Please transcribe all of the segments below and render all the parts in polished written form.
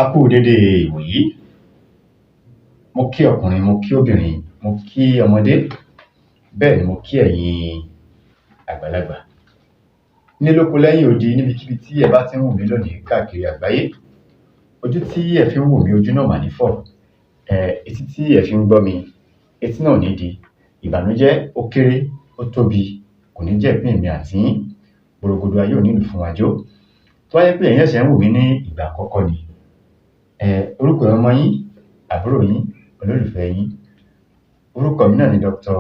A kú u dédé ìwòyí. Mo kí ọkùnrin, mo kí obìnrin, mo kí ọmọdé, bẹ́ẹ̀ ni mo kí ẹ̀yin àgbàlagbà. Nílé lóko lẹ́yìn odi, níbikíbi tí ẹ bá tí ń wò mí lónìí káàkiri àgbáyé. Ojú tí ẹ fi ń wò mí, ojú náà ò mà ní fọ́. Etí tí ẹ fi ń gbọ́ mi, etí náà ò ní di. Ìbànújẹ́, ó kéré, ó tóbi, kò ní jẹ́ ìpín èmi àti yín. Gbòrògbòdò ayé ò ní lù fún wa jó. Tó bá jẹ́ pé ẹ̀yin ṣẹ̀ṣẹ̀ ń wò mí ní ìgbà àkọ́kọ́ ni, orúkọ ọmọ yín, àbúrò yín, olólùfẹ́ yín, orúkọ mi náà ni Dr.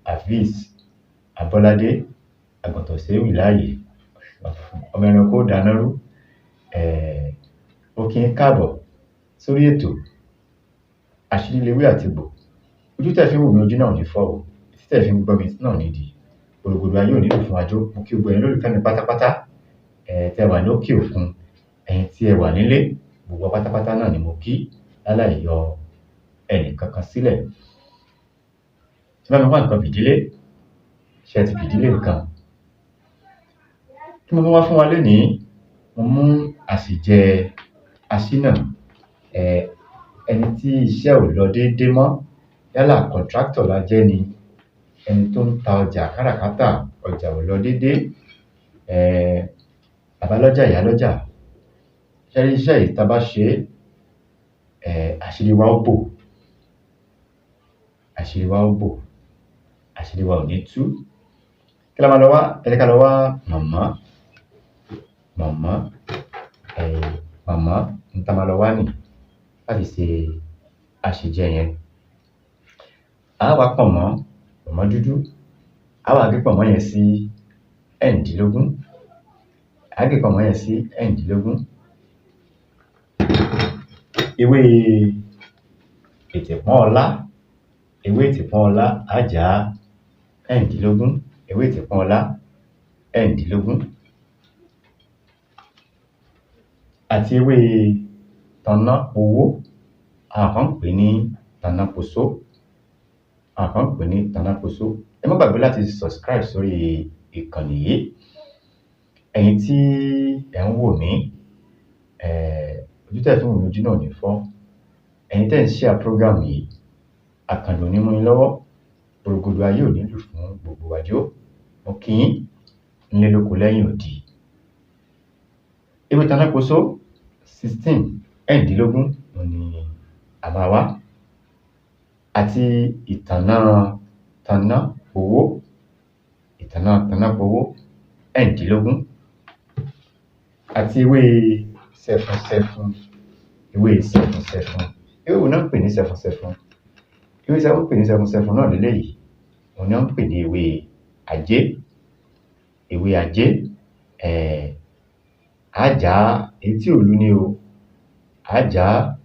Hafiz Abọ́ládé Àgùntàn-Ṣéwì-Láàyè, ọmọ ẹranko dáná rú. Mo kí yín káàbọ̀ sórí ètò Àṣírí Lewé Àtegbò. Ojú tẹ́ fi ń wò mí, ojú náà ò ní fọ́ o. Etí tẹ́ fi ń gbọ́ mi, etí náà ò ní di. Gbòrògbòdò ayé ò ní lù fún wa jó. Mo kí gbogbo ẹ̀yin olólùfẹ́ mi pátápátá, tẹ́ wà ní òkè òkun, ẹ̀yin tí ẹ wà nílé, gbogbo wa pátápátá náà ni mo kí láláì yọ ẹnì kankan sílẹ̀. Ẹ bá mi wá nǹkan fìdílé. Ṣé ẹ ti fìdílé nǹkan? Kí mo mú wá fún wa lénìí? Mo mú àsèjẹ aṣínà, ẹni tí iṣẹ́ ò lọ déédé mọ́, yálà contractor la jẹ́ ni, ẹni tó ń ta ọjà káràkátà, ọjà ò lọ déédé, bàbá lọ́jà, ìyá lọ́jà. Ṣé ẹ rí iṣẹ́ yìí, tá a bá ṣe é, àṣírí wa ó bò. Àṣírí wa ó bò. Àṣírí wa ò ní tú. Kí la máa lọ wá? Ẹ jẹ́ ká lọ wá mọ̀mọ́. Mọ̀mọ́, mọ̀mọ́ n tá máa lọ wá nì láti ṣe àsèjẹ yẹn. Á wá pọ̀nmọ́, pọ̀nmọ́ dúdú. Á wá gé pọ̀nmọ́ yẹn sí ẹ̀ǹdínlógún. Á gé pọ̀nmọ́ yẹn sí ẹ̀ǹdínlógún. Ewé ìtìpọ́n ọlá, ewé ìtìpọ́n ọlá, á já ẹ̀ǹdínlógún. Ewé ìtìpọ́n ọlá, ẹ̀ǹdínlógún. Àti ewé tanápowó, àwọn kan ń pè ní tanáposó. Àwọn kan ń pè ní tanáposó. Ẹ má gbàgbé láti subscribe sórí ìkànnì yìí. Ẹ̀yin tí ẹ̀ ń wò mí, ojú tẹ́ fi ń wò mí, ojú náà ò ní fọ́. Ẹ̀yin tẹ́ ń share program yìí, àkàndùn ò ní mú yín lọ́wọ́. Gbòrògbòdò ayé ò ní lù fún gbogbo wa jó. Mo kí yín nílé lóko lẹ́yìn odi. Ewé tanáposó 16, ẹ̀ǹdínlógún, òun ni a máa wá. Àti ìtànná tanápowó, ìtànná tanápowó, ẹ̀ǹdínlógún. Àti ewé sẹfun-sẹfun, ewé sẹfun-sẹfun. Ewé wo ná ń pè ní sẹfun-sẹfun? Ewé tí wọ́n ń pè ní sẹfun-sẹfun náà leléyìí. Òun ni wọ́n ń pè ní ewé ajé. Ewé ajé, á já èyí tí ò lu ni o. Á já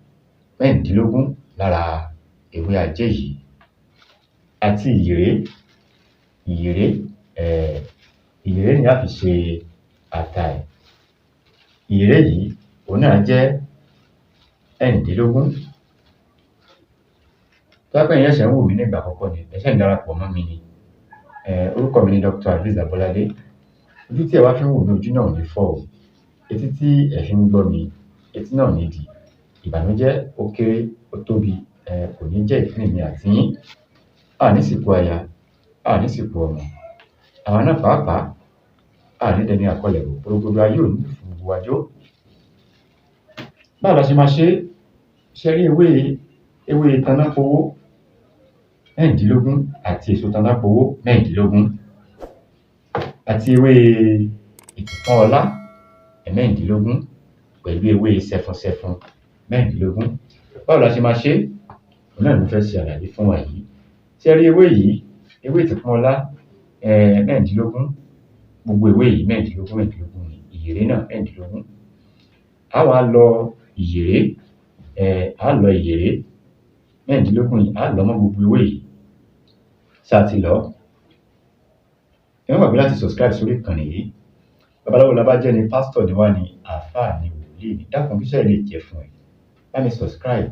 mẹ́rìndínlógún lára ewé ajé yìí. Àti ìyèré, ìyèré, ìyèré ni á fi ṣe ata ẹ̀. Ìyèré yìí, òun náà jẹ́ ẹ̀ǹdínlógún. Tó bá jẹ́ pé ẹ̀yin ṣẹ̀ṣẹ̀ ń wò mí ní ìgbà àkọ́kọ́ ni, ẹ ṣẹ̀ ń darapọ̀ mọ́ mi ni, orúkọ mi ni Dr. Hafiz Abọ́ládé. Ojú tí ẹ wá fi ń wò mí, ojú náà ò ní fọ́ o. Etí tí ẹ fi ń gbọ́ mi, etí náà ò ní di. Ìbànújẹ́, ó kéré, ó tóbi, kò ní jẹ́ ìpín èmi àti yín. A ní sìnkú aya, a ní sìnkú ọmọ. Àwa náà pàápàá, a ní dẹni àkọlẹ̀bò. Gbòrògbòdò ayé ò ní lù fún gbogbo wa jó. Báwo la ṣe máa ṣe é? Ṣé ẹ rí ewé, ewé tanápowó mẹ́rìndínlógún àti èso tanápowó mẹ́rìndínlógún àti ewé ìtìpọ́n ọlá mẹ́rìndínlógún pẹ̀lú ewé sẹfun-sẹfun mẹ́rìndínlógún. Báwo la ṣe máa ṣe é? Òun náà ni mo fẹ́ ṣe àlàyé fún wa yìí. Ṣé ẹ rí ewé yìí, ewé ìtìpọ́n ọlá, mẹ́rìndínlógún, gbogbo ewé yìí mẹ́rìndínlógún mẹ́rìndínlógún ni, ìyèré náà mẹ́rìndínlógún. Á wá lọ ìyèré, á lọ ìyèré mẹ́rìndínlógún yìí, á lọ̀ ọ́ mọ́ gbogbo ewé yìí. Ṣé a ti lọ̀ ọ́? Ẹ má gbàgbé láti subscribe sórí ìkànnì yìí. Babaláwo la bá jẹ́ ni, pásítọ̀ ni wá ni, àáfàá ni, wòlíì ni. Dákun, kíṣẹ́ yìí lè jẹ́ fún ẹ. Bá mi subscribe,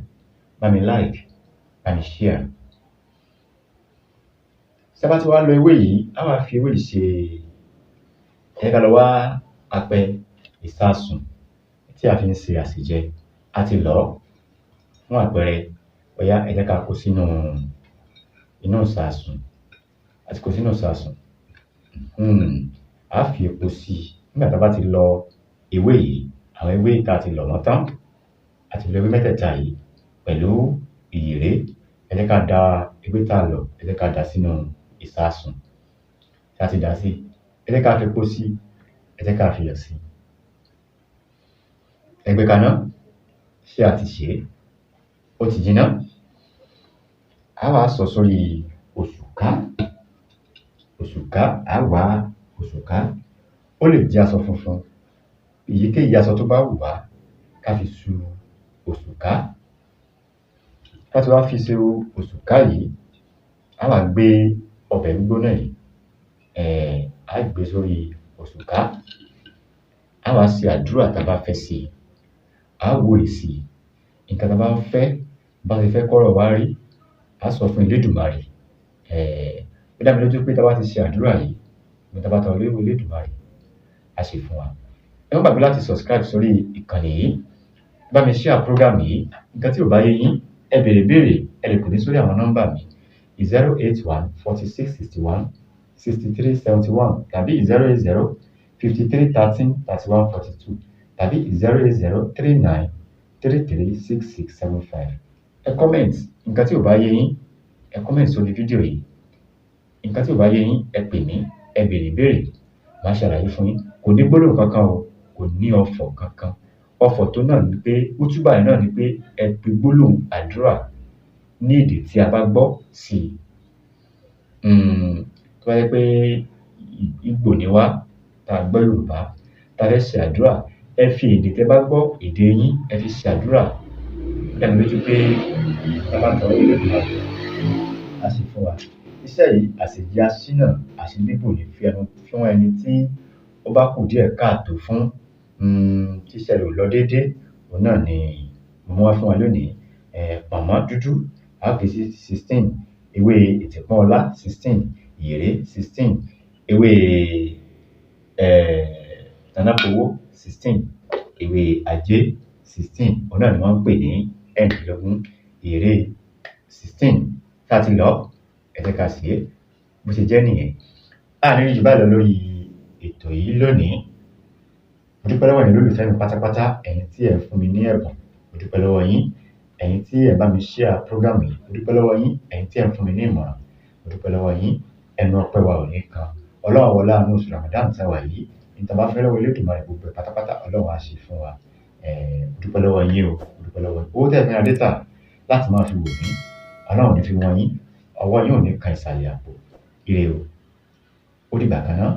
bá mi like, bá mi share. Tí a bá ti wá lọ ewé yìí, á wá fi ewé yìí ṣe, ẹ jẹ́ ká lọ wá apẹ ìsasùn tí a fi ń ṣe àsèjẹ. A ti lọ̀ ọ́. Fún àpẹẹrẹ, bóyá ẹ jẹ́ ká kó sínú inú ìsasùn. A ti kó sínú ìsasùn. Á fi epo sí i. Nígbà tá a bá ti lọ ewé yìí, àwọn ewé tá a ti lọ̀ wọ́n tán, a ti lọ ewé mẹ́tẹ̀ẹ̀ta yìí pẹ̀lú ìyèré. Ẹ jẹ́ ká da ewé tá a lọ̀, ẹ jẹ́ ká dà á sínú ìsasùn. Tí a ti dà á sí, ẹ jẹ́ ká fi epo sí i, ẹ jẹ́ ká fi iyọ̀ sí i. Ẹ gbé kaná. Ṣé a ti sè é? Ó ti jiná. Á wá sọ sórí òṣùká. Òṣùká, á wá òṣùká. Ó lè jẹ́ aṣọ funfun. Èyíkéyìí aṣọ tó bá wù wá ká fi su òṣùká. Tá ti wá fi su òṣùká yìí, á wá gbé ọbẹ̀ gbígbóná yìí, á gbé sórí òṣùká. Á wá ṣe àdúrà tá bá fẹ́ ṣe. Á wúre sí i. Nǹkan tá bá ń fẹ́, bá ṣe fẹ́ kọ́rọ̀ wa rí, á sọ fún Elédùmarè. Ó dá mi lójú pé tá bá ti ṣe àdúrà yìí, ohun tá bá tọrọ lọ́wọ́ Elédùmarè, á ṣe fún wa. Ẹ má gbàgbé láti subscribe sórí ìkànnì yìí. Ẹ bá mi share program yìí. Nǹkan tí ò bá yé yín, ẹ béèrè ìbéèrè, ẹ lè pè mí sórí àwọn nọ́mbà mi: 081 46 61 63 71 tàbí 080 53 13 31 42 tàbí 080 39 33 66 75. Ẹ comment nǹkan tí ò bá yé yín, ẹ comment sórí fídíò yìí. Nǹkan tí ò bá yé yín, ẹ pè mí, ẹ béèrè ìbéèrè, màá ṣàlàyé fún yín. Kò ní gbólóhùn kankan o, kò ní ọfọ̀ kankan. Ọfọ̀ tó náà ni pé, útúbà yẹn náà ni pé ẹ pe gbólóhùn àdúrà ní èdè tí a bá gbọ́ sí i. Tó bá jẹ́ pé Ìgbò ni wá, tá a gbọ́ Yorùbá, tá a fẹ́ ṣe àdúrà, ẹ fi èdè tẹ́ bá gbọ́, èdè yín, ẹ fi ṣe àdúrà. Ó dá mi lójú pé tá bá tọrọ Elédùmarè, á ṣe fún wa. Iṣẹ́ yìí, àṣejẹ aṣínà, àṣelébò ní fi ẹnu fún ẹni tí ó bá kù díẹ̀ káàtó fún, tí iṣẹ́ rẹ̀ ò lọ déédé, òun náà ni mo mú wá fún wa lónìí. Pọ̀nmọ́ dúdú, á fi sí 16, ewé ìtìpọ́n ọlá 16, ìyèré 16, ewé tanápowó 16, ewé ajé 16, òun náà ni wọ́n ń pè ní ẹ̀rìndínlógún, ìyèré 16. Tá a ti lọ̀, ẹ jẹ́ ká sè é. Bó ṣe jẹ́ nìyẹn. A ní rí jù báyìí lọ lórí ètò yìí lónìí. Mo dúpẹ́ lọ́wọ́ ẹ̀yin olólùfẹ́ mi pátápátá, ẹ̀yin tí ẹ̀ ń fún mi ní ẹ̀bùn, mo dúpẹ́ lọ́wọ́ yín. Ẹ̀yin tí ẹ̀ bá mi share program yìí, mo dúpẹ́ lọ́wọ́ yín. Ẹ̀yin tí ẹ̀ ń fún mi ní ìmọ̀ràn, mo dúpẹ́ lọ́wọ́ yín. Ẹnu ọpẹ́ wa ò ní kan. Ọlọ́run wọlá àánú oṣù Ramadan tá a wà yìí. Ní tá bá fẹ́ lọ́wọ́ Elédùmarè gbogbo ẹ̀ pátápátá, Ọlọ́run á ṣe fún wa. Mo dúpẹ́ lọ́wọ́ yín o, mo dúpẹ́ lọ́wọ́ yín. Owó tẹ́ ẹ fi ra data láti máa fi wò mí, Ọlọ́run ò ní fi wọ́n yín. Ọwọ́ yín ò ní kan ìsàlẹ̀ àpò. Ire o. Ó dìgbà kan náà.